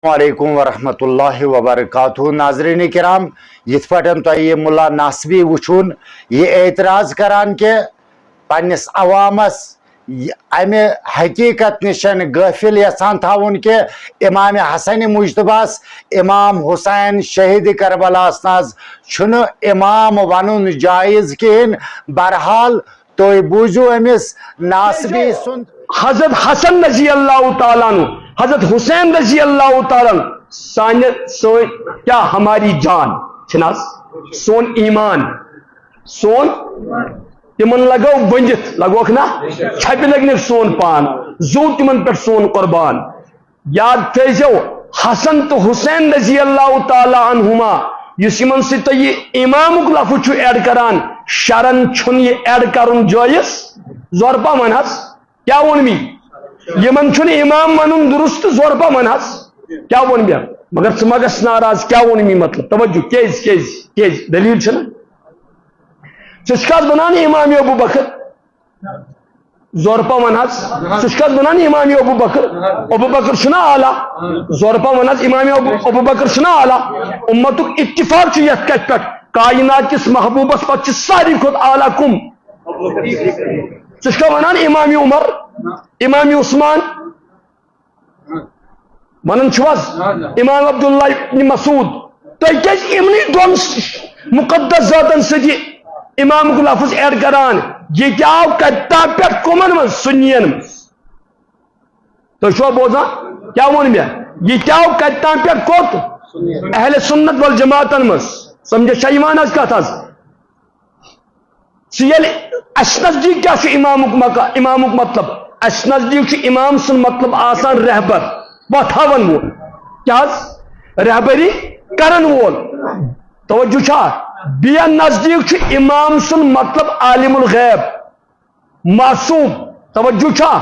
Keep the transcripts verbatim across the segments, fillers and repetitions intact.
علیکم ورحمۃ اللہ وبرکاتہ۔ ناظرین کرام، یتھ پٲٹھۍ تۄہہِ یہِ ملا ناصبی وٕچھُن، یہِ اعتراض کران کہِ پننِس عوامس یہِ امہِ حقیقت نِشن غٲفل یژھان تھاوُن کہِ امام حسن مجتبیٰ ہس، امام حسین شہید کربلاہس نہ حظ چھُنہٕ امام ونُن جائز کِہیٖنۍ۔ بہرحال، تُہۍ بوٗزِو أمِس ناصبی سُنٛد۔ حضرت حسن رضی اللہ تعالیٰ عنہ، حضرت حسین رضی اللہ تعالیٰ عنہ، سانہِ، سٲنۍ کیٛاہ، ہماری جان چھِنہٕ حظ؟ سون ایمان، سون، تِمن لگو ؤنِتھ، لگوکھ نا؟ چھپہِ لگنکھ سون پان، زو تِمن پٮ۪ٹھ سون قربان۔ یاد تھٲیزیو، حسن تہٕ حسین رضی اللہ تعالیٰ عنہما، یُس یِمن سۭتۍ تۄہہِ یہِ امامُک لفظ چھُ ایڈ کران، شرعن چھُنہٕ یہِ ایڈ کرُن جٲیز۔ زورپا وَن حظ، کیٛاہ ووٚن مےٚ؟ یِمن چھُنہٕ امام وَنُن درست، زورپا وَن حظ، کیٛاہ ووٚن مےٚ؟ مگر ژٕ ما گژھ ناراض، کیٛاہ ووٚن مےٚ؟ مطلب، توجہ، کیٛازِ، کیٛازِ، کیٛازِ؟ دٔلیٖل چھَنہٕ؟ ژٕ چھُکھ حظ وَنان امام ابو بکر؟ زورپا وَن حظ، ژٕ چھُکھ حظ وَنان امام ابو بکر؟ ابو بکر چھُنہ اعلیٰ؟ زورپا وَن حظ، امام ابو، ابو بکر چھُنہ اعلیٰ؟ امتُک اتفاق چھُ یتھ کتھِ پٮ۪ٹھ، کائنات کِس محبوبس پتہٕ چھِ ساروی کھۄتہٕ اعلیٰ کُم؟ ژٕ چھُکھا وَنان امام عمر، امام عثمان؟ وَنان چھِو حظ؟ امام عبداللہ ابن مسعود، تُہۍ کیٛازِ یِمنٕے دۄن مُقدس ذاتن سۭتۍ یہِ امامُک لفظ ایڈ کران؟ یہِ تہِ آو کتہِ تام پٮ۪ٹھ، کٕمن منٛز؟ سُنین منٛز۔ تُہۍ چھِوا بوزان؟ کیٛاہ ووٚن مےٚ؟ یہِ تہِ آو کتہِ تام پٮ۪ٹھ، کوٚت؟ اہل سنت والجماعتن منٛز۔ سمجھے چھا یِوان حظ کتھ حظ؟ ژٕ ییٚلہِ، اَسہِ نزدیٖک کیٛاہ چھُ امامُک مقا-، امامُک مطلب؟ اَسہِ نزدیٖک چھُ امام سُنٛد مطلب آسان رہبر، وتھاون وول۔ کیٛاہ حظ؟ رہبری کرن وول۔ توجہ چھا؟ بیٚیہِ نزدیٖک چھُ امام سُنٛد مطلب عالم الغیب، معصوم۔ توجہ چھا؟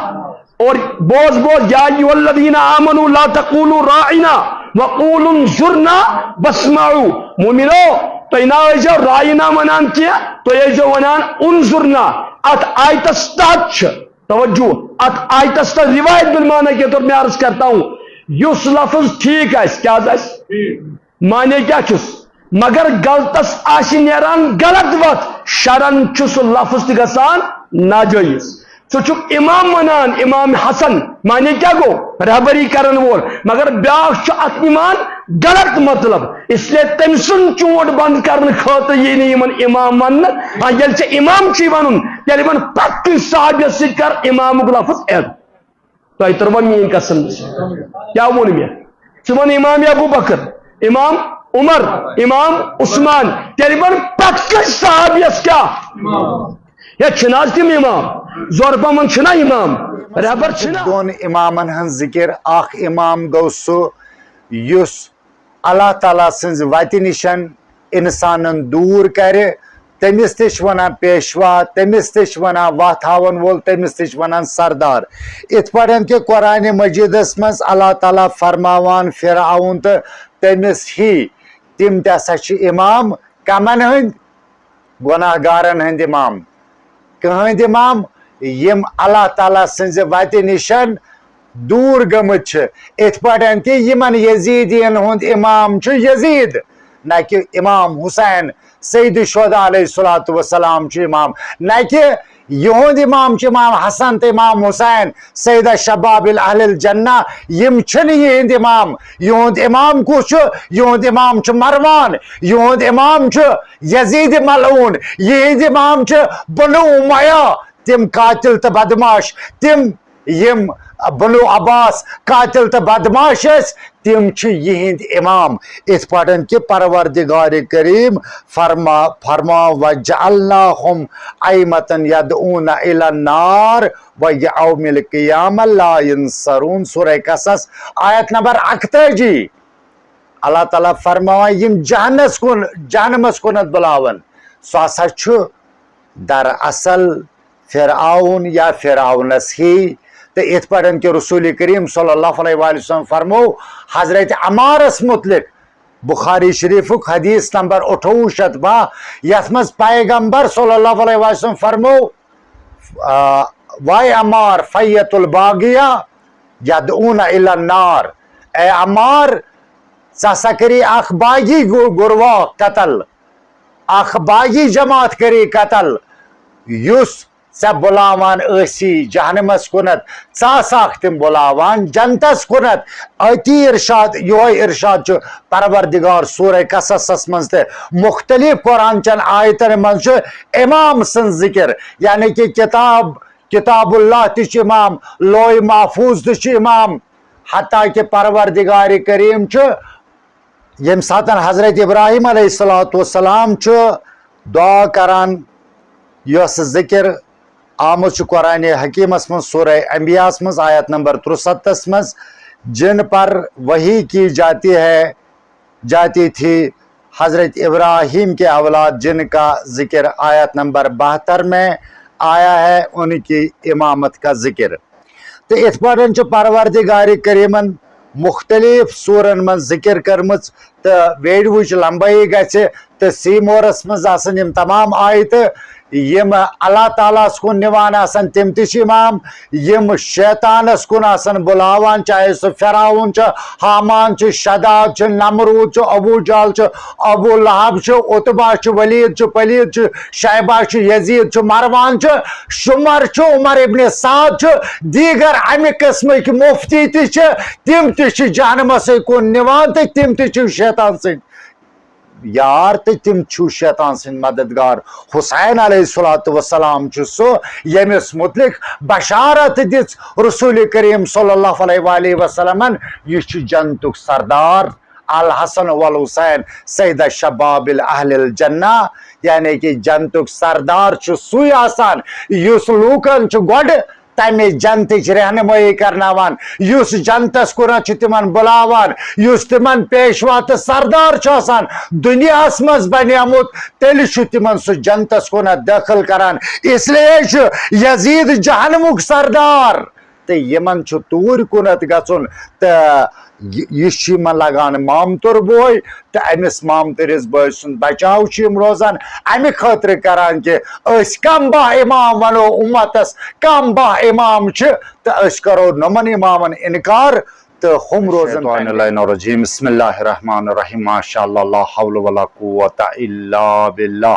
اور بوز، بوز، یا ایھا الذین آمنوا لا تقولوا راعنا وقولوا انظرنا واسمعوا۔ مومنو، تُہۍ نہ ٲسۍزیو راعنا ونان کینٛہہ، تُہۍ ٲسۍزیو ونان انظرنا۔ اتھ آیتس تحت چھِ، توجہ، اتھ آیتس تحت روایت بالمعنی کے طور میں عرض کرتا ہوں، یُس لفظ ٹھیک آسہِ، کیٛاہ حظ آسہِ؟ معنی کیٛاہ چھُس؟ مگر غلطس آسہِ نیران غلط وتھ، شرعن چھُ سُہ لفظ تہِ گژھان ناجٲیز۔ ژٕ چھُکھ امام ونان، امام حسن، معنی کیٛاہ گوٚو؟ رہبری کرن وول۔ مگر بیٛاکھ چھُ اتھ نِوان غلط مطلب، اس لیے تٔمۍ سُنٛد چونٛٹ بنٛد کرنہٕ خٲطرٕ یی نہٕ یِمن امام وننہٕ۔ آ، ییٚلہِ ژےٚ امام چھُے ونُن، تیٚلہِ ون پرٛٮ۪تھ کُنہِ صحابیس سۭتۍ کر امامُک لفظ ایڈ۔ تۄہہِ تٔروا میٲنۍ کتھ سمجھ؟ کیٛاہ ووٚن مےٚ؟ ژٕ وَن امام ابو بکر، امام عمر، امام عثمان، تیٚلہِ وَن پرٛٮ۪تھ کٲنٛسہِ صحابیَس کیٛاہ؟ ہے، چھِنہٕ حظ تِم امام؟ زورپا منٛز چھِنہ امام؟ رہبر چھِنہ؟ دۄن امامن ہٕنٛز ذکر۔ اکھ امام گوٚو سُہ یُس اللہ تعالیٰ سٕنٛزِ وتہِ نِشن انسانن دوٗر کرِ، تٔمِس تہِ چھِ وَنان پیشوا، تٔمِس تہِ چھِ وَنان وَتھ ہاوَن وول، تٔمِس تہِ چھِ وَنان سردار۔ اِتھ پٲٹھۍ کہِ قرآنِ مجیٖدَس منٛز اللہ تعالیٰ فرماوان فرعون تہٕ تٔمِس ہی، تِم تہِ ہسا چھِ اِمام کَمَن ہٕنٛدۍ؟ گۄناہ گارَن ہٕنٛدۍ اِمام۔ کٕہٕنٛدۍ اِمام؟ یِم اللہ تعالیٰ سٕنٛزِ وَتہِ نِشَن دوٗر گٔمٕتۍ چھِ۔ اِتھ پٲٹھۍ تہِ یِمَن یزیٖدیَن ہُنٛد اِمام چھُ یزیٖد، نہ کہِ اِمام حسین سید الشہداء علیہ الصلوۃ والسلام چھُ اِمام، نہ کہِ یِہُنٛد اِمام چھُ اِمام حسن تہٕ اِمام حسین سیدہ شباب اہل الجنہ۔ یِم چھِنہٕ یِہِنٛدۍ اِمام۔ یِہُنٛد اِمام کُس چھُ؟ یِہُنٛد اِمام چھُ مروان، یِہُنٛد اِمام چھُ یزید ملعون، یِہِنٛدۍ اِمام چھِ بنو امیہ، تِم قاتل تہٕ بدمعاش، تِم یِم بنو عباس قاتل تہٕ بدمعاش ٲسۍ، تِم چھِ یِہِنٛدۍ اِمام۔ اِتھ پٲٹھۍ کہِ پروردگار کریم فرما، فرما، وجعلناهم أئمة يدعون إلى النار ويوم القيامة لا ينصرون۔ سورہ قصص، آیت نمبر اکتٲجی۔ اللہ تعالیٰ فرماوان، یِم جہنس کُن، جہنمس کُنتھ بُلاون، سُہ ہسا چھُ دراصل فرعون یا فرعونس ہی۔ تہٕ اِتھ پٲٹھۍ کہِ رسول کریم صلی اللہ علیہ وآلہ وسلم فرمو حضرت عمارس متعلق، بخاری شریفُک حدیث نمبر اٹھووُہ شیٚتھ باہ، یتھ منٛز پیغمبر صلی اللہ علیہ وسلم فرمو، آ، وے عمار فیت الباغیہ یدعون الی النار، اے عمار، ژٕ ہسا کری اکھ باغی گو-، گروہ قتل، اکھ باغی جماعت کری قتل، یُس ژےٚ بُلاوان ٲسی جہنمس کُنتھ، ژٕ آسہٕ ہاکھ تِم بُلاوان جنتس کُنتھ۔ أتی ارشاد، یِہوے ارشاد چھُ پروردگار سورہ قصصس منٛز تہِ مختلف قرآن چن آیتن منٛز چھُ امام سٕنٛز ذکر، یعنی کہ کتاب، کتاب اللہ تہِ چھُ امام، لوح محفوظ تہِ چھُ امام، حتیٰ کہ پروردگار کریم چھُ ییٚمہِ ساتن حضرت ابراہیم علیہ الصلوۃ والسلام چھُ دعا کران، یۄس ذکر آمٕژ چھِ قرآن حکیمس منٛز، سورہ انبیاءس منٛز، آیت نمبر ترُسَتتھس منٛز، جن پر وحی کی جاتی ہے، جاتی تھی۔ حضرت ابراہیم کے اولاد جن کا ذکر آیت نمبر بہتر میں آیا ہے، ان کی امامت کا ذکر۔ تہٕ یِتھ پٲٹھۍ چھُ پروردگار کریمن مختلف سورن منٛز ذکر کٔرمٕژ، تہٕ ویڈیوٕچ لمبٲیی گژھِ، تہٕ سی مورس منٛز آسن یِم تمام آیتہٕ یِم اللہ تعالیٰ ہس کُن نِوان آسن، تِم تہِ چھِ امام، یِم شیطانس کُن آسن بُلاوان، چاہے سُہ فرعون چھُ، حامان چھُ، شداد چھُ، نمرود چھُ، ابو جہل چھُ، ابو لہب چھُ، عتبہ چھُ، ولید چھُ، پلید چھُ، شیبہ چھُ، یزید چھُ، مروان چھُ، شمر چھُ، عمر ابن سعد چھُ، دیگر امہِ قسمٕکۍ مفتی تہِ چھِ، تِم تہِ چھِ جہنمسٕے کُن نِوان تہٕ تِم تہِ چھِ شیطان سٕنٛدۍ یار تہٕ تِم چھِ شیطان سٕنٛدۍ مددگار۔ حسین علیہ الصلوۃ والسلام چھُ سُہ، ییٚمِس متعلق بشارت دِژ رسول کریم صلی اللہ علیہ وآلہ وسلمن، یہِ چھُ جنتُک سردار۔ الحسن والحسین سید شباب اہل الجنہ، یعنی کہ جنتُک سردار چھُ سُے آسان یُس لوٗکن چھُ گۄڈٕ تمہِ جنتٕچ رہنمٲیی کرناوان، یُس جنتس کُنتھ چھُ تِمن بُلاوان، یُس تِمن پیشوا تہٕ سردار چھُ آسان دُنیاہس منٛز بنیومُت، تیٚلہِ چھُ تِمن سُہ جنتس کُنتھ دٲخل کران۔ اس لیے چھُ یزید جہنمُک سردار۔ تہٕ یِمن چھُ توٗرۍ کُنتھ گژھُن، تہٕ یہِ، یہِ چھُ یِمن لگان مامتُر بوے، تہٕ أمِس مامتٕرِس بٲے سُنٛد بچاو چھُ یِم روزان۔ اَمہِ خٲطرٕ کران کہِ أسۍ کم با امام ونو امتس، کم با امام چھِ، تہٕ أسۍ کرو نۄمن امامن انکار، تہٕ ہُم روزن شیطان اللعین الرجیم۔ بسم اللہ الرحمن الرحیم۔ ماشاء اللہ، لا حول ولا قوت الا باللہ۔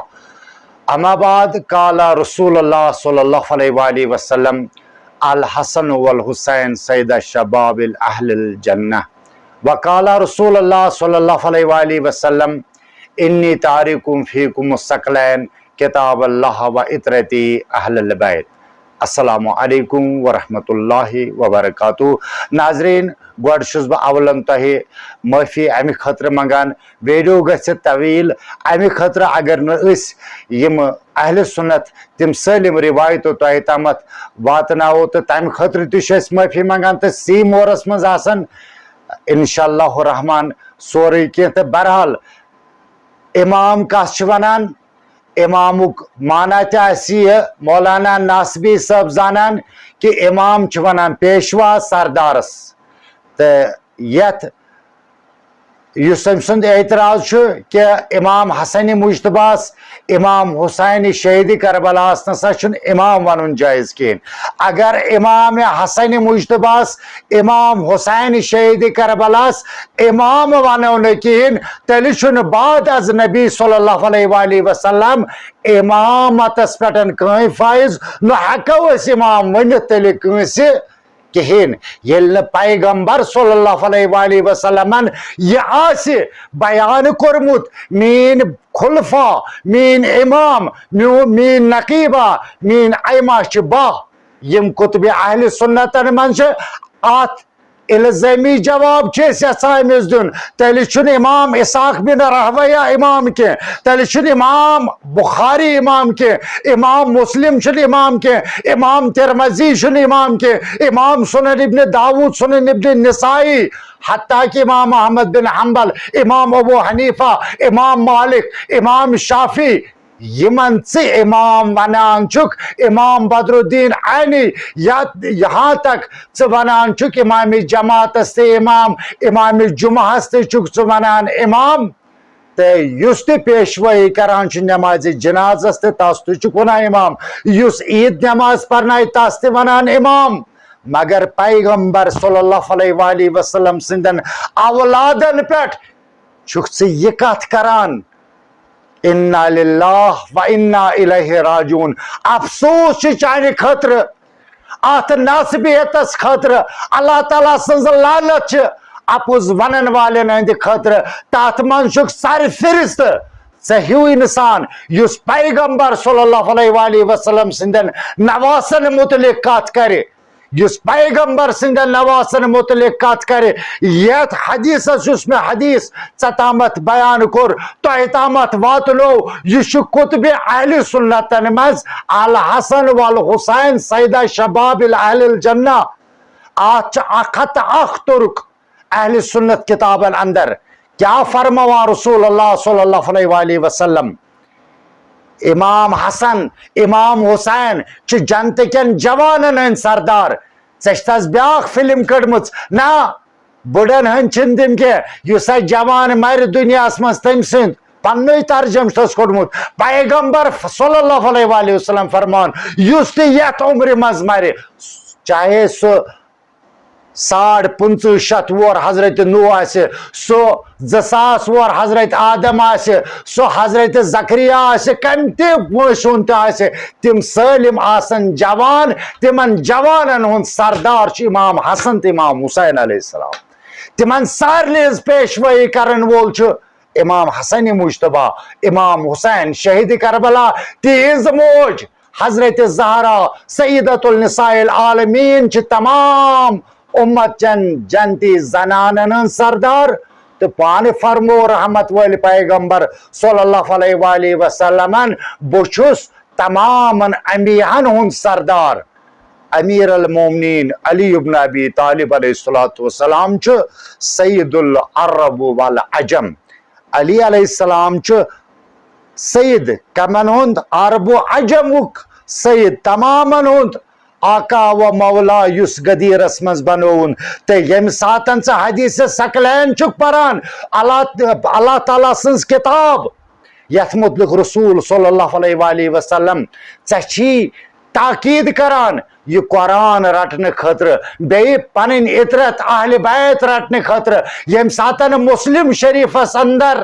اما بعد، قال رسول اللہ صلی اللہ علیہ وآلہ وسلم، الحسن والحسین سید شباب اہل الجنہ۔ وقال رسول اللہ صلی اللہ علیہ وآلہ وسلم، انی تارکم فیکم الثقلین، کتاب اللہ و عترتی اہل البیت۔ السلام علیکم ورحمۃ اللہ وبرکاتہ۔ ناظرین، گۄڈٕ چھُس بہٕ اولن تۄہہِ معٲفی اَمہِ خٲطرٕ منٛگان، ویڈیو گژھِ طویل، اَمہِ خٲطرٕ اگر نہٕ أسۍ یِم اہل سنت تِم سٲلِم روایتو تۄہہِ تامَتھ واتناوو، تہٕ تَمہِ خٲطرٕ تہِ چھِ أسۍ معٲفی منٛگان۔ تہٕ سی مورس منٛز آسن انشاء اللہ الرحمن سورُے کینٛہہ۔ تہٕ بہرحال، امام کس چھِ ونان؟ امامُک معنی تہِ آسہِ یہِ مولانا ناسبی صٲب زانان کہِ امام چھِ ونان پیشوا سردارس۔ تہٕ یتھ، یُس أمۍ سُنٛد اعتراض چھُ کہِ امام حسن مجتبیٰ ہس، امام حسین شہید کربلا ہس نسا چھُنہٕ امام ونُن جٲیز کِہیٖنۍ۔ اگر امام حسن مجتبیٰ ہس، امام حسین شہید کربلا ہس امام ونو نہٕ کِہیٖنۍ، تیٚلہِ چھُنہٕ بعد از نبی صلی اللہ علیہ وآلہ وسلم امامتس پٮ۪ٹھ کٕہٕنۍ فائز، نہ ہٮ۪کو أسۍ امام ؤنِتھ تیٚلہِ کٲنٛسہِ کِہیٖنۍ۔ ییٚلہِ نہٕ پیغمبر صلی اللہ علیہ وآلہ وسلمن یہِ آسہِ بیان کوٚرمُت، میٲنۍ خلفا، میٲنۍ امام، میون، میٲنۍ نقیبہ، میٲنۍ ائمہ چھِ باہ، یِم قطب اہل سنتن منٛز چھِ، اتھ الزٲمی جواب چھِ أسۍ یژھان أمِس دیُن۔ تیٚلہِ چھُنہٕ امام اسحاق بن راہویہ امام کینٛہہ، تیٚلہِ چھُنہٕ امام بخاری امام کینٛہہ، امام مسلم چھُنہٕ امام کینٛہہ، امام ترمذی چھُنہٕ امام کینٛہہ، امام سنن ابن داود، سنن ابن نسائی، حتیٰ کہ امام احمد بن حنبل، امام ابو حنیفہ، امام مالک، امام شافعی، یِمن ژٕ امام ونان چھُکھ، امام بدرالدین عینی، یا یہاں تک ژٕ ونان چھُکھ امام جماعتس تہِ امام، امام جمعہس تہِ چھُکھ ژٕ ونان امام۔ تہٕ یُس تہِ پیشوٲیی کران چھُ نمازِ جنازس تہٕ تس تہِ چھُکھ ونان امام، یُس عید نماز پرنایہِ تس تہِ ونان امام۔ مگر پیغمبر صلی اللہ علیہ وآلہ وسلم سٕنٛدٮ۪ن اولادن پٮ۪ٹھ چھُکھ ژٕ یہِ کتھ کران؟ انا للہ و انا الیہ راجعون۔ افسوس چھُ چانہِ خٲطرٕ، اتھ نصبیتس خٲطرٕ۔ اللہ تعالیٰ سٕنٛز لعنت چھِ اپُز ونن والٮ۪ن ہٕنٛدِ خٲطرٕ۔ تتھ منٛز چھُکھ سرفرست ژےٚ ہیوٗ انسان، یُس پیغمبر صلی اللہ علیہ وآلہ وسلم سٕنٛدٮ۪ن نواسن متعلق کتھ کرِ، یُس پیغمبر سٕنٛدٮ۪ن نواسن متعلق کتھ کرِ۔ یتھ حدیثس، یُس مےٚ حدیث ژےٚ تامتھ بیان کوٚر، تۄہہِ تامتھ واتنو، یہِ چھُ قطب اہل سنتن منٛز الحسن والحسین سیدہ شباب اہل الجنہ۔ اتھ چھِ اکھ ہتھ تہٕ اکھ طرق اہل سنت کتابن اندر۔ کیا فرماوان رسول اللہ صلی اللہ علیہ وآلہ وسلم؟ امام حسن، امام حسین چھِ جنتہٕ کٮ۪ن جوانن ہٕنٛدۍ سردار۔ ژےٚ چھِ تس بیاکھ فلم کٔڑمٕژ۔ نہ، بُڑن ہٕنٛدۍ چھِنہٕ تِم کینٛہہ۔ یُس اسہِ جوان مرِ دُنیاہس منٛز، تٔمۍ سٕنٛد پننُے ترجمہٕ چھُ تس کوٚڑمُت۔ پیغمبر صلی اللہ علیہ وآلہ وسلم فرمان، یُس تہِ یتھ عمرِ منٛز مرِ، چاہے سُہ ساڑ پٕنٛژٕہ شتھ وُہر حضرت نوح آسہِ، سُہ زٕ ساس وُہر حضرت آدم آسہِ، سُہ حضرت زکریا آسہِ، کمہِ تہِ وٲنٛسہِ ہُنٛد تہِ آسہِ، تِم سٲلِم آسن جوان۔ تِمن جوانن ہُنٛد سردار چھُ امام حسن تہٕ امام حسین علیہ السلام۔ تِمن سارنٕے ہٕنٛز پیشوٲیی کرن وول چھُ امام حسن مجتبیٰ، امام حسین شہید کربلا، تِہنٛز موج حضرت زہرا سیدۃ النساء العالمین چھِ تمام امت چٮ۪ن جنتی زنانن ہٕنٛز سردار۔ تہٕ پانہٕ فرمو رحمت وٲلۍ پیغمبر صلی اللہ علیہ وآلہ وسلمن، بہٕ چھُس تمامن انبیاہن ہُنٛد سردار۔ امیر المومنین علی ابن ابی طالب علیہ الصلوۃ والسلام چھُ سید العرب والعجم۔ علی علیہ السلام چھُ سید کمن ہُنٛد؟ عرب و عجمُک سید، تمامن ہُنٛد آقا و مولا، یُس غدیرس منٛز بنووُن۔ تہٕ ییٚمہِ ساتن ژٕ حدیث ثقلین چھُکھ پران، اللہ، اللہ تعالیٰ سٕنٛز کتاب، یتھ متعلق رسول صلی اللہ علیہ وآلہ وسلم ژےٚ چھی تاکید کران، یہِ قرآن رٹنہٕ خٲطرٕ، بیٚیہِ پنٕنۍ عترت اہل بیت رٹنہٕ خٲطرٕ۔ ییٚمہِ ساتن مسلم شریفس اندر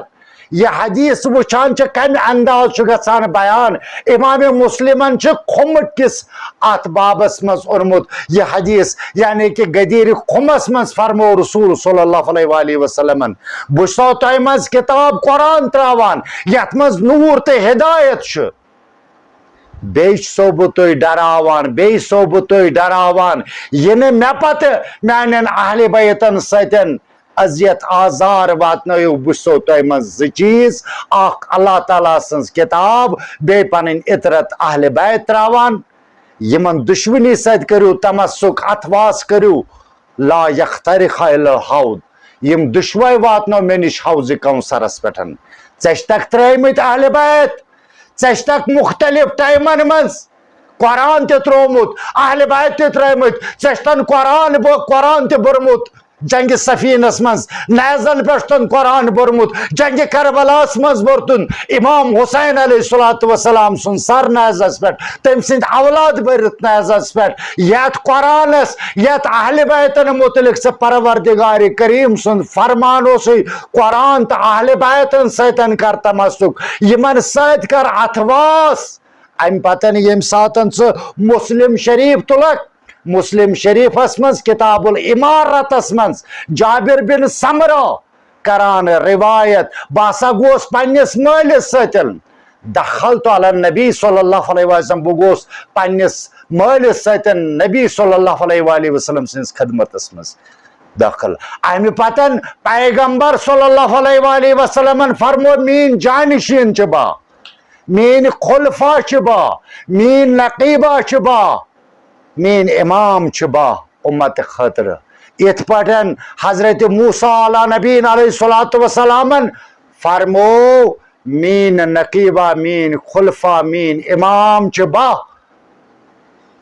یہِ حدیث وٕچھان چھِ، کمہِ انداز چھُ گژھان بیان، امام مسلمن چھُ خُمہٕ کِس اتھ بابس منٛز اوٚنمُت یہِ حدیث، یعنی کہِ غدیرِ خُمس منٛز فرمو رسول صلی اللہ علیہ وآلہ وسلمن، بہٕ چھُسو تۄہہِ منٛز کتاب قرآن تراوان، یتھ منٛز نور تہٕ ہدایت چھُ۔ بیٚیہِ چھُسو بہٕ تُہۍ ڈراوان، بیٚیہِ چھُسو بہٕ تُہۍ ڈراوان، یہِ نہٕ مےٚ پتہٕ میانٮ۪ن اہل بیتن سۭتۍ اذیت آزار واتنٲیِو۔ بہٕ چھُسو تۄہہِ منٛز زٕ چیٖز، اکھ اللہ تعالیٰ سٕنٛز کتاب، بیٚیہِ پنٕنۍ عترت اہل بیت تراوان۔ یِمن دُشمنی سۭتۍ کٔرِو تمسک، اتھواس کٔرِو، لا یخترق الا الحوض، یِم دُشوے واتنو مےٚ نِش حوض کوثرس پٮ۪ٹھ۔ ژےٚ چھِ تکھ ترٲومٕتۍ اہل بیت، ژےٚ چھِ تکھ مختلف ٹایمن منٛز قرآن تہِ ترٛوومُت، اہل بیت تہِ ترٲومٕتۍ، ژےٚ چھِ تن قرآن بو-، قرآن تہِ بوٚرمُت جنگِ صفینس منٛز، نیزن پٮ۪ٹھ تن قرآن بوٚرمُت، جنگِ کربلاہس منٛز بوٚرتُن امام حسین علیہ الصلوۃ والسلام سُنٛد سر نیزس پٮ۪ٹھ، تٔمۍ سٕنٛدۍ اولاد بٔرِتھ نیزس پٮ۪ٹھ۔ یتھ قرآنس، یتھ اہل بیتن متعلق ژےٚ پروردگار کریم سُنٛد فرمان اوسُے، قرآن تہٕ اہل بیتن سۭتۍ کر تمسک، یِمن سۭتۍ کر اتھواس۔ امہِ پتن ییٚمہِ ساتن ژٕ مسلم شریف تُلکھ، مسلم شریفس منٛز کتاب الامارتس منٛز جابر بن سمرہ کران روایت، بہٕ ہسا گوس پننِس مٲلِس سۭتۍ، دخلت علی النبی صلی اللہ علیہ وسلم، بہٕ گوس پننِس مٲلِس سۭتۍ نبی صلی اللہ علیہ وآلہ وسلم سٕنٛدِس خدمتس منٛز دٲخل۔ امہِ پتن پیغمبر صلی اللہ علیہ وآلہ وسلمن فرمو، میٲنۍ جانشین چھِ با، میٲنۍ خلفا چھِ با، میٲنۍ نقیبا چھِ با، میٲنۍ امام چھِ با امت خٲطرٕ۔ یِتھ پٲٹھۍ حضرت موسیٰ علیٰ نبینا علیہ الصلوۃ والسلامن فرمو، میٲنۍ نقیبا، میٲنۍ خلفا، میٲنۍ امام چھِ با۔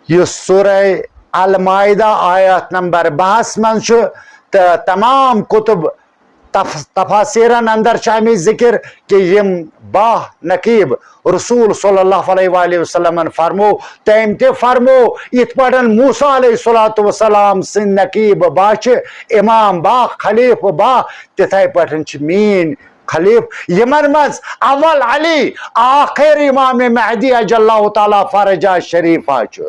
یُس سورہ المائدہ آیت نمبر بہس منٛز چھُ، تہٕ تمام کتب تف-، تفاسیرن اندر چھِ اَمِچ ذکر کہِ یِم باہ نقیب رسول صلی اللہ علیہ وآلہ وسلمن فرمو، تٔمۍ تہِ فرمو، یِتھ پٲٹھۍ موسیٰ علیہ الصلوۃ والسلام سٕنٛدۍ نقیب باہ چھِ، امام باہ، خلیفہٕ باہ، تِتھے پٲٹھۍ چھِ میٲنۍ خلیفہٕ، یِمن منٛز اول علی، آخر امام مہدی عجل اللہ تعالیٰ فرجہ شریفہ چھُ۔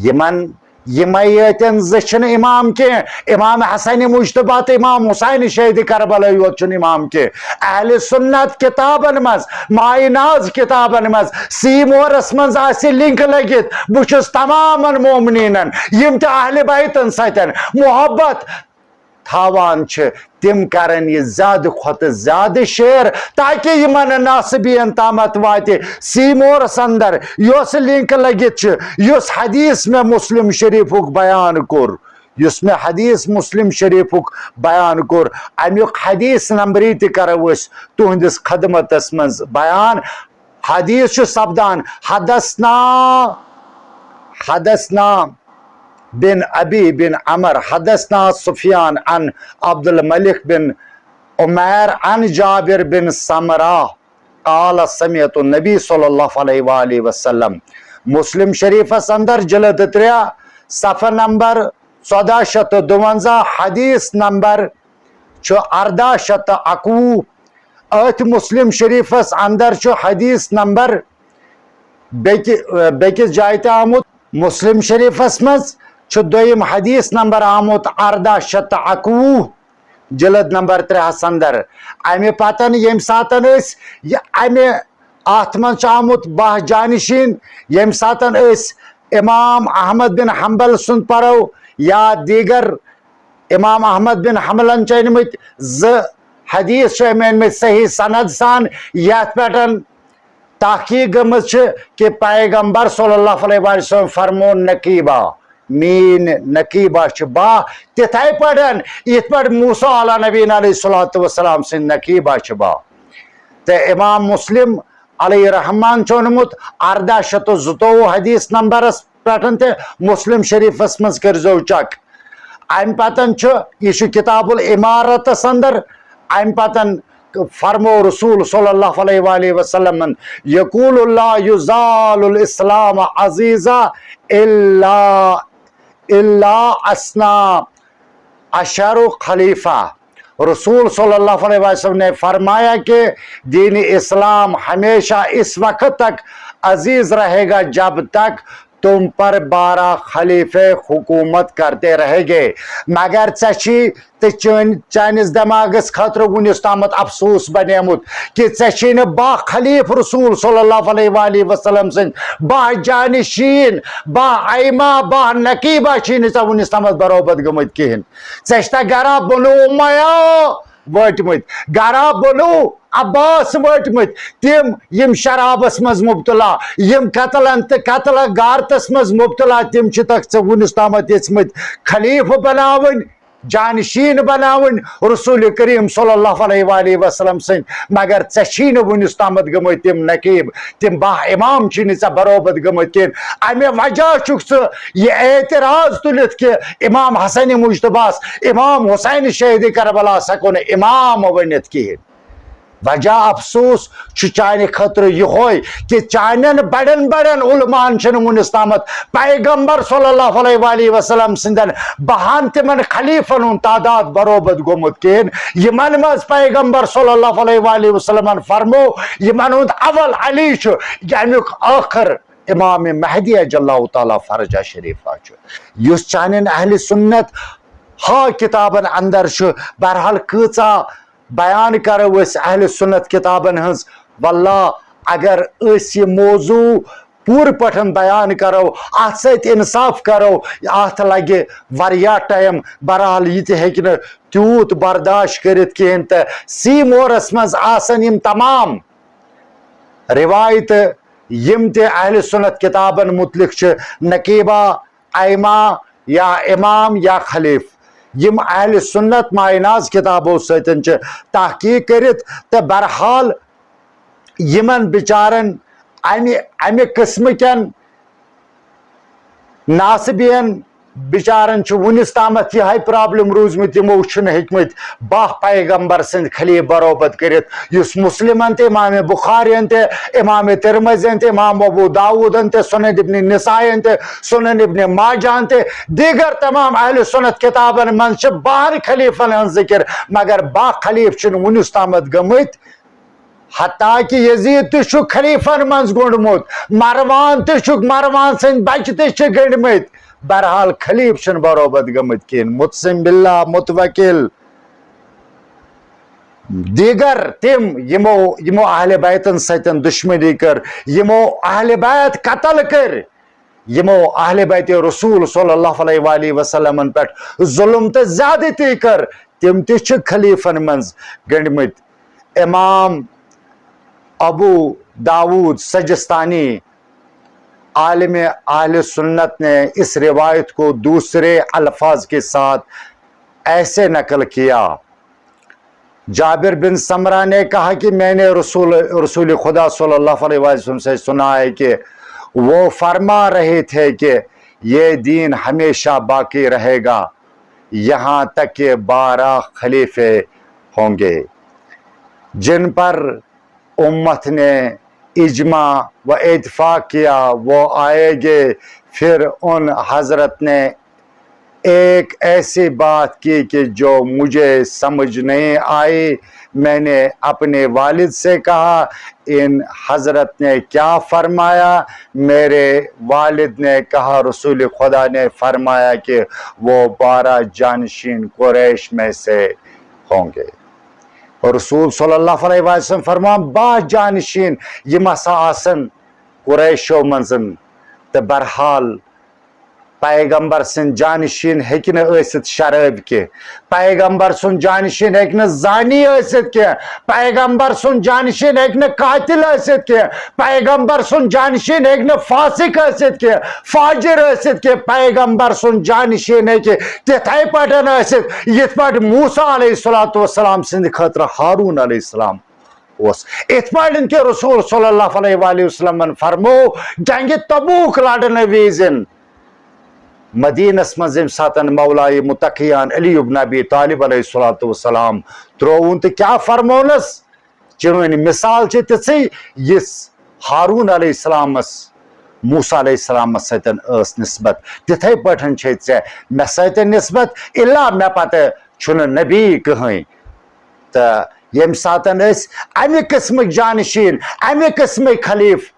یِمن، یِمے یٲتٮ۪ن زٕ چھِنہٕ امام کینٛہہ، امام حسن مجتبیٰ تہٕ امام حسین شہید کربلا یوت چھُنہٕ امام کینٛہہ۔ اہل سنت کتابن منٛز، مایناز کتابن منٛز، سی مورس منٛز آسہِ لنک لٔگِتھ۔ بہٕ چھُس تمامن مومنیٖنن، یِم تہِ اہل بیتن سۭتۍ محبت تھاوان چھِ، تِم کرن یہِ زیادٕ کھۄتہٕ زیادٕ شیئر، تاکہ یِمن ناصبین تامتھ واتہِ سی مورس اندر، یۄس لنک لٔگِتھ چھِ، یُس حدیث مےٚ مسلم شریفُک بیان کوٚر، یُس مےٚ حدیث مسلم شریفُک بیان کوٚر، امیُک حدیث نمبرٕے تہِ کرو أسۍ تُہنٛدِس خدمتس منٛز بیان۔ حدیث چھُ سپدان، حدثنا، حدثنا بن ابی بن عمر، حدثنا سفیان عن عبد الملک بن عمیر عن جابر بن سمرہ قال سمعت النبی صلی اللہ علیہ وآلہ وسلم۔ مسلم شریفس اندر جلد ترٛےٚ، صفحہ نمبر ژۄداہ شیٚتھ تہٕ دُوَنزاہ، حدیث نمبر چھُ ارداہ شیٚتھ تہٕ اَکوُہ۔ أتھۍ مسلم شریفس اندر چھُ حدیث نمبر بیٚکہِ، بیٚکِس جایہِ تہِ آمُت۔ مسلم شریفس منٛز چھُ دوٚیِم حدیث نمبر آمُت ارداہ شیٚتھ تہٕ اَکوُہ، جلد نمبر ترٛےٚ ہس اندر۔ امہِ پتن ییٚمہِ ساتن أسۍ یہِ امہِ اتھ منٛز چھُ آمُت باہ جانشین، ییٚمہِ ساتن أسۍ امام احمد بن حنبل سُنٛد پرو یا دیگر امام احمد بن حنبلن چھِ أنمٕتۍ زٕ حدیث چھِ أمۍ أنمٕتۍ صحیح سند سان، یتھ پٮ۪ٹھ تحقیق گٔمٕژ چھِ کہِ پیغمبر صلی اللہ علیہ وآلہ وسلم فرمون نقیبہ، میٲنۍ نقیبہ چھِ باہ، تِتھے پٲٹھۍ یِتھ پٲٹھۍ موسیٰ علیٰ نبینا علیہ الصلوۃ والسلام سٕنٛدۍ نقیبہ چھِ باہ۔ تہٕ امام مسلم علیہ رحمان چھُ اوٚنمُت ارداہ شیٚتھ تہٕ زٕتووُہ حدیث نمبرس پٮ۪ٹھ تہِ، مسلم شریفس منٛز کٔرزیو چیک۔ امہِ پتن چھُ، یہِ چھُ کتاب الامارتس اندر، امہِ پتن فرمو رسول صلی اللہ علیہ وآلہ وسلمن، یقول اللہ یزال الاسلام عزیزا الا، الا اسنا عشر خلیفہ۔ رسول صلی اللہ علیہ وسلم نے فرمایا کہ دین اسلام ہمیشہ اس وقت تک عزیز رہے گا جب تک تم پر بارہ خلیفے حکومت کرتے رہیں گے۔ مگر ژےٚ چھی تہٕ چٲنۍ، چٲنِس دٮ۪ماغس خٲطرٕ وُنیُس تامَتھ افسوٗس بنیومُت کہِ ژےٚ چھی نہٕ باہ خلیٖفہٕ رسول صلی اللہ علیہ وآلہ وسلم سٕنٛدۍ، باہ جانشین، باہ ائمہ، باہ نقیبہ چھی نہٕ ژےٚ وُنیُس تامَتھ برابد گٔمٕتۍ کِہیٖنۍ۔ ژےٚ چھِ تَتھ گرا بنو امیہ وٲتمٕتۍ، گرا بنو عباس وٲتمٕتۍ، تِم یِم شرابس منٛز مبتلا، یِم قتلن تہٕ قتل غارتس منٛز مبتلا، تِم چھِ تَتھ ژےٚ وُنیُس تامَتھ یژھمٕتۍ خلیٖفہٕ بناوٕنۍ، جانشین بناوٕنۍ رسول کریم صلی اللہ علیہ وآلہ وسلم سٕنٛدۍ، مگر ژےٚ چھی نہٕ وُنیُس تامَتھ گٔمٕتۍ تِم نقیب، تِم باہ امام چھی نہٕ ژےٚ برابد گٔمٕتۍ کینٛہہ۔ امہِ وجہ چھُکھ ژٕ یہِ اعتراض تُلِتھ کہِ امام حسن مجتبیٰ ہس، امام حسین شہید کربلا ہس ہٮ۪کو نہٕ امام ؤنِتھ کِہیٖنۍ۔ وجہ افسوس چھُ چانہِ خٲطرٕ یِہوے کہِ چانٮ۪ن بڑٮ۪ن بڑٮ۪ن علماہن چھُنہٕ وُنِس تامَتھ پیغمبر صلی اللہ علیہ وآلہ وسلم سٕنٛدٮ۪ن بہن تِمن خلیفن ہُنٛد تعداد برابد گوٚمُت کِہیٖنۍ۔ یِمن منٛز پیغمبر صلی اللہ علیہ وآلہ وسلمن فرمو، یِمن ہُنٛد اول علی چھُ، ییٚمیُک ٲخر امام مہدی عجل اللہ تعالیٰ فرجہ شریفہ چھُ، یُس چانٮ۪ن اہل سنت ہا کتابن اندر چھُ۔ بہرحال کۭژاہ بیان کرو أسۍ اہل سنت کتابن ہٕنٛز۔ واللہ اگر أسۍ یہِ موضوع پوٗرٕ پٲٹھۍ بیان کرو، اتھ سۭتۍ انصاف کرو، اتھ لگہِ واریاہ ٹائم۔ بہرحال یہِ تہِ ہیٚکہِ نہٕ تیوٗت برداشت کٔرِتھ کِہیٖنۍ۔ تہٕ سی مورس منٛز آسن یِم تمام روایتہٕ، یِم تہِ اہل سنت کتابن متعلق چھِ، نقیبہ، ائمہ یا امام یا خلیف، یِم اہل سنت مایناز کتابو سۭتۍ چھِ تحقیق کٔرِتھ۔ تہٕ بہرحال یِمن بچارن امہِ، امہِ قسمہٕ کٮ۪ن ناصبین بِچارن چھُ وُنِس تامَتھ یِہے problem روٗزمٕتۍ، یِمو چھِنہٕ ہیٚکمٕتۍ باہ پیغمبر سٕنٛدۍ خلیٖفہٕ برابد کٔرِتھ، یُس مسلمن تہِ، امام بخارین تہِ، امام ترمذین تہِ، امام ابو داودن تہِ، سنن ابن نسائین تہِ، سنن ابن ماجہن تہِ، دیگر تمام اہل سنت کتابن منٛز چھِ باہن خلیفن ہٕنٛز ذکر، مگر باہ خلیفہٕ چھِنہٕ وُنِس تامَتھ گٔمٕتۍ۔ حتیٰ کہ یزید تہِ چھُ خلیفن منٛز گوٚنڈمُت، مروان تہِ چھُ، مروان سٕنٛدۍ بچہٕ تہِ چھِ گٔنڈمٕتۍ۔ بہرحال خلیفہٕ چھِنہٕ برابد گٔمٕتۍ کِہیٖنۍ۔ مقسم باللہ، متوکل، دیگر تِم یِمو، یِمو اہل بیتن سۭتۍ دشمنی کٔر، یِمو اہل بیت قتل کٔرۍ، یِمو اہل بیت رسول صلی اللہ علیہ وآلہ وسلمن پٮ۪ٹھ ظلم تہٕ زیادتی کٔر، تِم تہِ چھِ خلیفن منٛز گٔنڈمٕتۍ۔ امام ابو داود سجستانی، عالم اہل سنت، نے اس روایت کو دوسرے الفاظ کے ساتھ ایسے نقل کیا۔ جابر بن سمرہ نے کہا کہ میں نے رسول، رسول خدا صلی اللہ علیہ وسلم سے سنا ہے کہ وہ فرما رہے تھے کہ یہ دین ہمیشہ باقی رہے گا، یہاں تک کہ بارہ خلیفے ہوں گے۔ جن پر امت نے اجماع و اتفاق کیا، وہ آئے گے۔ پھر ان حضرت نے ایک ایسی بات کی کہ جو مجھے سمجھ نہیں آئی۔ میں نے اپنے والد سے کہا، ان حضرت نے کیا فرمایا؟ میرے والد نے کہا، رسول خدا نے فرمایا کہ وہ بارہ جانشین قریش میں سے ہوں گے۔ رسول صلی اللہ علیہ وسلم فرمان، باہ جانشین یِم ہسا آسن قریشو منٛز۔ تہٕ بہرحال پیغمبر سٕنٛدۍ جانشین ہیٚکہِ نہٕ ٲسِتھ شرٲبۍ کینٛہہ۔ پیغمبر سُنٛد جانشین ہیٚکہِ نہٕ زانی ٲسِتھ کینٛہہ۔ پیغمبر سُنٛد جانشین ہیٚکہِ نہٕ قاتل ٲسِتھ کینٛہہ۔ پیغمبر سُنٛد جانشین ہیٚکہِ نہٕ فاسق ٲسِتھ کینٛہہ، فاجر ٲسِتھ کینٛہہ۔ پیغمبر سُنٛد جانشین ہیٚکہِ تِتھے پٲٹھۍ ٲسِتھ، یِتھ پٲٹھۍ موسیٰ علیہ الصلوۃ والسلام سٕنٛدِ خٲطرٕ ہارون علیہ السلام اوس۔ یِتھ پٲٹھۍ کہِ رسول صلی اللہ علیہ وآلہ وسلمن فرمو، جنگِ تبوک لڑنہٕ وِزِ مدینس منٛز ییٚمہِ ساتن مولائے متقیان علی ابن ابی طالب علیہ الصلوۃ والسلام ترٛووُن تہٕ کیٛاہ فرمونس؟ چٲنۍ مثال چھِ تِژھٕے، یِژھ ہارون علیہ السلامس موسیٰ علیہ السلامس سۭتۍ ٲس نسبت، تِتھے پٲٹھۍ چھے ژےٚ مےٚ سۭتۍ نسبت، الا مےٚ پتہٕ چھُنہٕ نبی کٕہٕنۍ۔ تہٕ ییٚمہِ ساتن أسۍ امہِ قٕسمٕکۍ جانشین، امہِ قٕسمٕکۍ خلیفہٕ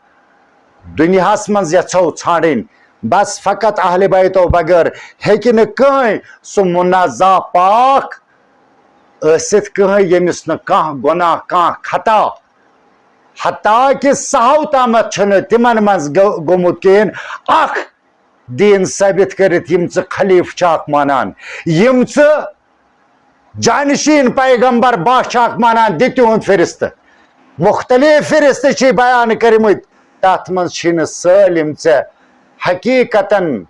دُنیاہس منٛز یژھو ژھانڈٕنۍ، بس فقط اہل بیتو بغٲر ہیٚکہِ نہٕ کٕہٕنۍ سُہ منزہ پاک ٲسِتھ کٕہٕنۍ، ییٚمِس نہٕ کانٛہہ گۄناہ، کانٛہہ خطا، حتیٰ کہِ سہو تامتھ چھُنہٕ تِمن منٛز گو-، گوٚمُت کِہیٖنۍ۔ اکھ دین ثٲبت کٔرِتھ یِم ژٕ خلیفہٕ چھَکھ مانان، یِم ژٕ جانشین پیغمبر باہ چھَکھ مانان، دِ تِہُنٛد فہرست۔ مختلف فہرست چھِ بیان کٔرمٕتۍ، تَتھ منٛز چھِنہٕ سٲلِم ژےٚ حقیٖقتاً،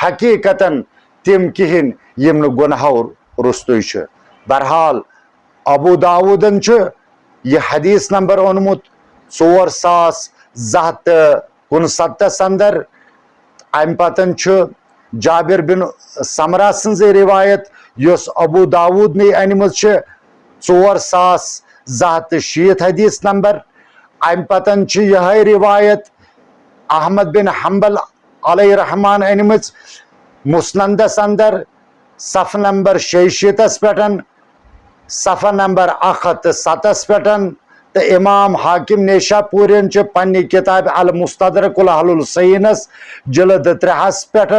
حقیٖقتاً تِم کِہیٖنۍ یِم نہٕ گۄناہو روٚستُے چھِ۔ بہرحال، ابو داوودن چھُ یہِ حدیث نمبر اوٚنمُت ژور ساس زٕ ہتھ تہٕ کُنسَتتھس اندر۔ امہِ پتن چھُ جابر بن سمرہ سٕنٛزٕے روایت، یۄس ابو داوود نے أنمٕژ چھِ، ژور ساس زٕ ہتھ تہٕ شیٖتھ حدیث نمبر۔ امہِ پتن چھِ یِہے روایت احمد بن حنبل علیہ رحمان أنمٕژ مسندس اندر، صفحہ نمبر شیٚیہِ شیٖتس پٮ۪ٹھ، صفحہ نمبر اکھ ہتھ تہٕ ستس پٮ۪ٹھ، تہٕ امام حاکم نیشاپورین چھُ پننہِ کتابہِ المستدرک الحلل صحیحنس جلد ترٛےٚ ہس پٮ۪ٹھ،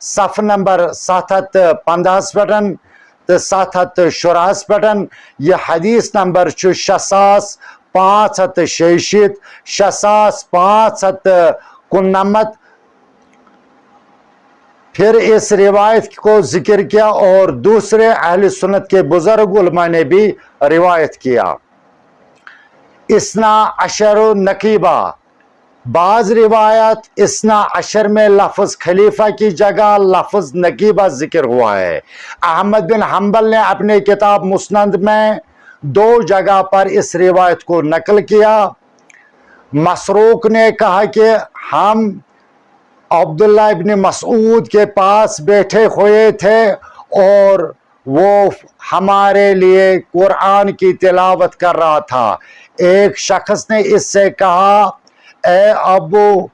صفحہ نمبر ستھ ہتھ تہٕ پنٛداہس پٮ۪ٹھ تہٕ ستھ ہتھ تہٕ شُراہس پٮ۪ٹھ یہِ حدیث نمبر چھُ شےٚ ساس پانٛژھ ہتھ تہٕ شیٚیہِ شیٖتھ، شےٚ ساس پانٛژھ ہتھ تہٕ کُننمتھ۔ پھر اس روایت کو ذکر کیا اور دوسرے اہل سنت کے بزرگ علماء نے بھی روایت کیا۔ اثنا عشر نقیبہ، بعض روایت اثنا عشر میں لفظ خلیفہ کی جگہ لفظ نقیبہ ذکر ہوا ہے۔ احمد بن حنبل نے اپنے کتاب مسند میں دو جگہ پر اس روایت کو نقل کیا۔ مسروق نے کہا کہ ہم عبداللہ ابن مسعود کے پاس بیٹھے ہوئے تھے اور وہ ہمارے لیے قرآن کی تلاوت کر رہا تھا۔ ایک شخص نے اس سے کہا، اے ابو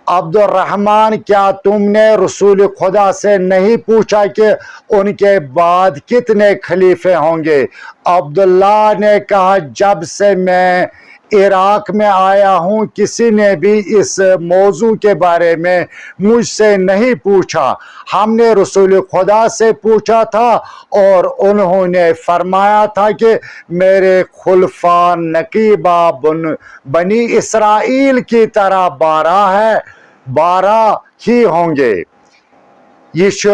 عبدالرحمن، کیا تم نے رسول خدا سے نہیں پوچھا کہ ان کے بعد کتنے خلیفے ہوں گے؟ عبداللہ نے کہا، جب سے میں عراق میں آیا ہوں، کسی نے بھی اس موضوع کے بارے میں مجھ سے نہیں پوچھا۔ ہم نے رسول خدا سے پوچھا تھا اور انہوں نے فرمایا تھا کہ میرے خلفاء نقیبہ بن بنی اسرائیل کی طرح بارہ ہے، بارہ ہی ہوں گے۔ یہ چھُ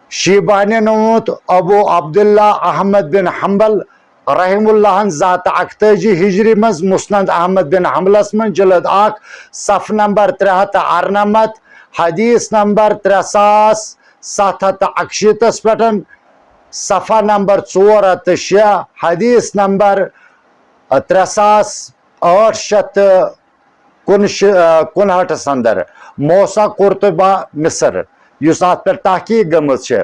شیبانین ووٚنمُت، ابو عبداللہ احمد بن حنبل رحم اللہ ہن زاتہ اکتٲجی ہجری منٛز مسند احمد بن حنبلس منٛز جلد اکھ، صف نمبر ترٛےٚ ہتھ تہٕ ارنمتھ، حدیث نمبر ترٛےٚ ساس ستھ ہتھ تہٕ اکشیٖتس پٮ۪ٹھ، صفحہ نمبر ژور ہتھ تہٕ شےٚ، حدیث نمبر ترٛےٚ ساس ٲٹھ شیٚتھ تہٕ کُنہٕ شِ-، آ، کُنہٲٹھس اندر، موسیٰ قرطبہ مصر، یُس اتھ پٮ۪ٹھ تحقیق گٔمٕژ چھِ۔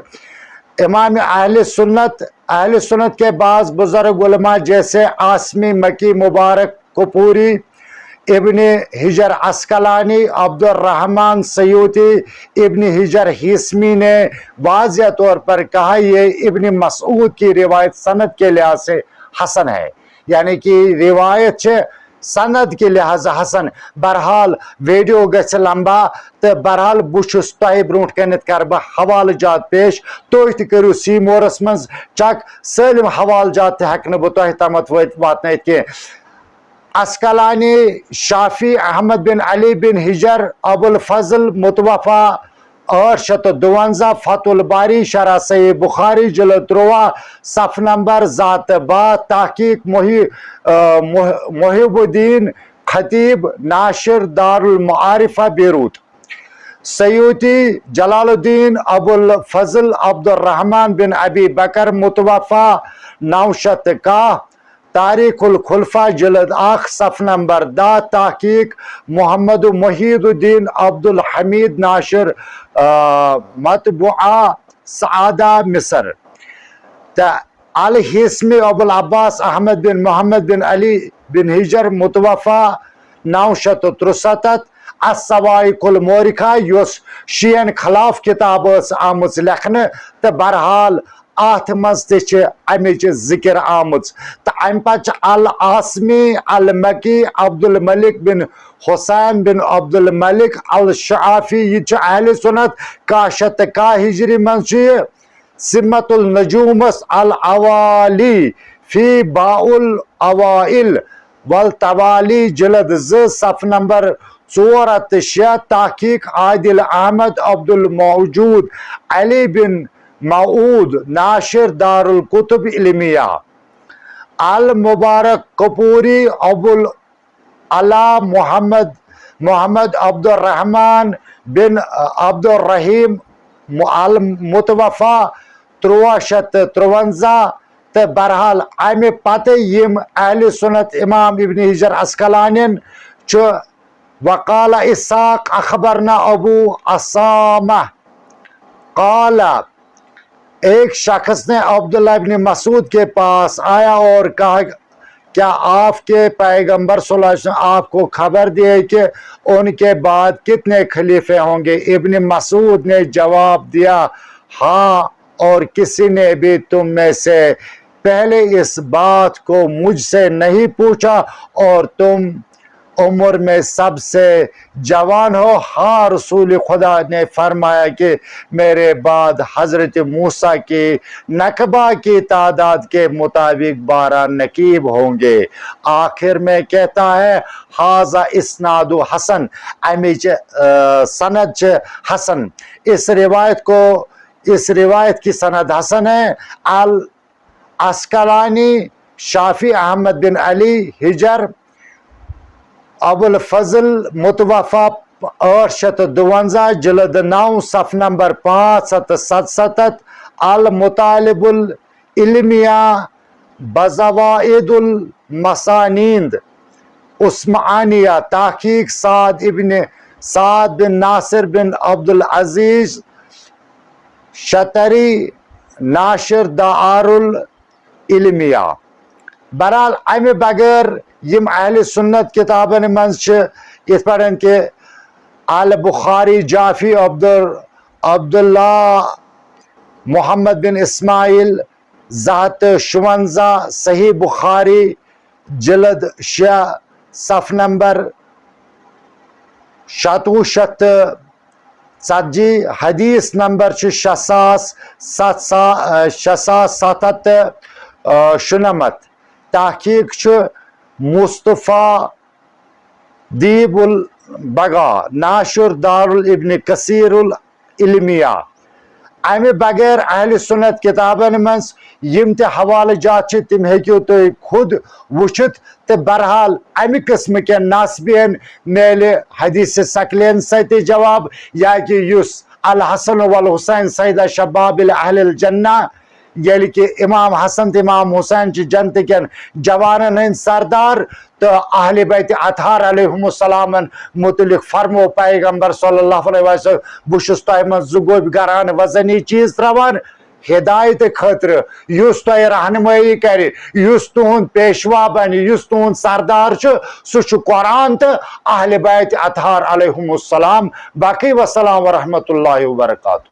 امام اہل سنت، اہل سنت کے بعض بزرگ علماء جیسے عاصمی مکی، مبارک کپوری، ابن حجر عسقلانی، عبدالرحمن سیوطی، ابن حجر ہیثمی نے واضح طور پر کہا، یہ ابن مسعود کی روایت سند کے لحاظ سے حسن ہے۔ یعنی کہ روایت چھِ سند کہِ لحاظ حسن۔ بہرحال، ویڈیو گژھِ لمبا، تہٕ بہرحال بہٕ چھُس تۄہہِ برونٛٹھ کنٮ۪تھ کرٕ بہٕ حوالہٕ جات پیش۔ تُہۍ تہِ کٔرِو سی مورس منٛز چیک، سٲلِم حوالہٕ جات تہِ ہٮ۪کہٕ نہٕ بہٕ تۄہہِ تامتھ وٲتۍ-، واتنٲیِتھ کینٛہہ۔ عسقلانی، شافعی، احمد بن علی بن حجر، ابو الفضل، متوفی ٲٹھ شیٚتھ تہٕ دُوَنزاہ، فتح الباری، شرح صحیح بخاری، جلد تُرٛواہ، صف نمبر زٕ ہتھ تہٕ باہ، تحقیق محی-، آ، مح-، محب الدین خطیب، ناشر دارالمعارف بیروت۔ سیوطی، جلال الدین ابو الفضل عبدالرحمن بن ابی بکر، متوفی نو شیٚتھ تہٕ کاہ، تاریخ الخلفاء، جلد اکھ، صف نمبر دَہ، تحقیق محمد محی الدین عبدالحمید، ناشر، آ، مطبوعہ سعادہ، مصر۔ تہٕ الہیثمی ابو العباس احمد بن محمد بن علی بن حجر، متوفی نو شیٚتھ تہٕ تُرٛسَتتھ، الصواعق المؤرخہ، یۄس شیعن خلاف کتاب ٲس آمٕژ لیکھنہٕ، تہٕ بہرحال اتھ منٛز تہِ چھِ امِچ ذکر آمٕژ۔ تہٕ امہِ پتہٕ چھِ العاصمی، المکی، عبدالملک بن حسین بن عبدالملک، الشعافی، یہِ تہِ چھُ اہل سنت، کاہ شیٚتھ تہٕ کاہ ہجری منٛز چھُ یہِ۔ سمت النجومس، الاوالی فی باء الاوائل والتوالی، جلد زٕ، صف نمبر ژور ہتھ تہٕ شےٚ، تحقیق عادل احمد عبدالموجود علی بن معود، ناشر دارالکتب علمیہ۔ المبارک کپوری، ابو العلا محمد، محمد عبدالرحمن بن عبدالرحیم، المتوفی تُرٛواہ شیٚتھ تہٕ تُرٛوَنزاہ۔ تہٕ بہرحال، امہِ پتہٕ یِم اہل سنت امام ابن حجر عسقلانین چھُ، وقال اسحاق اخبرنا ابو اسامہ قال، ایک شخص نے عبداللہ ابن مسعود کے پاس آیا اور کہا، کیا آپ کے پیغمبر صلی اللہ علیہ وسلم آپ کو خبر دیے کہ ان کے بعد کتنے خلیفے ہوں گے؟ ابن مسعود نے جواب دیا، ہاں، اور کسی نے بھی تم میں سے پہلے اس بات کو مجھ سے نہیں پوچھا، اور تم عمر میں سب سے جوان ہو۔ ہاں، رسول خدا نے فرمایا کہ میرے بعد حضرت موسیٰ کی نقبہ کی تعداد کے مطابق بارہ نقیب ہوں گے۔ آخر میں کہتا ہے، ہذا اسناد حسن، امیچ، آ، سند چھ حسن۔ اس روایت کو، اس روایت کی سند حسن ہے۔ ال عسقلانی، شافعی احمد بن علی حجر، ابو الفضل، متوفی ٲٹھ شیٚتھ تہٕ دُوَنزاہ، جلد نو، صف نمبر پانٛژھ ہتھ تہٕ ستستتھ، المطالب العلمیہ بزوائد المسانید عثمانیہ، تحقیق سعد ابن سعد بن ناصر بن عبدالعزیز شطری، ناشر دارالعلمیہ۔ بہرحال، امہِ بغٲر یِم اہل سنت کتابن منٛز چھِ، یِتھ پٲٹھۍ کہ البخاری جافی عبد عبداللہ محمد بن اسماعیل، زٕ ہتھ تہٕ شُونزہ، صحیح بخاری، جلد شےٚ، صف نمبر شتوُہ شیٚتھ تہٕ ژتجی، حدیث نمبر چھُ شےٚ ساس ستھ سا-، شےٚ ساس ستھ ہتھ تہٕ شُنمتھ۔ تحقیق چھُ مصطفیٰ دیب البغا، ناشر دارالابن کثیر العلمیہ۔ امہِ بغٲر اہل سنت کتابن منٛز یِم تہِ حوالہٕ جات چھِ، تِم ہیٚکِو تُہۍ خود وٕچھِتھ۔ تہٕ بہرحال، امہِ قٕسمہٕ کٮ۪ن نصبین میلہِ حدیث ثقلین سۭتۍ تہِ جواب، یا کہ یُس الحسن والحسین سیدا شباب اہل الجنہ، ییٚلہِ کہ امام حسن تہٕ امام حسین چھِ جنتہٕ کٮ۪ن جوانن ہٕنٛدۍ سردار، تہٕ اہل بیت اطہار علیہم السلامن متعلق فرمو پیغمبر صلی اللہ علیہ وسلم، بہٕ چھُس تۄہہِ منٛز زٕ گوٚبۍ گران وزنی چیز تراوان ہدایت خٲطرٕ، یُس تۄہہِ رہنمٲیی کرِ، یُس تُہُنٛد پیشوا بنہِ، یُس تُہُنٛد سردار چھُ، سُہ چھُ قرآن تہٕ اہل بیت اطہار علیہم السلام۔ باقی والسلام ورحمۃ اللہ وبرکاتہ۔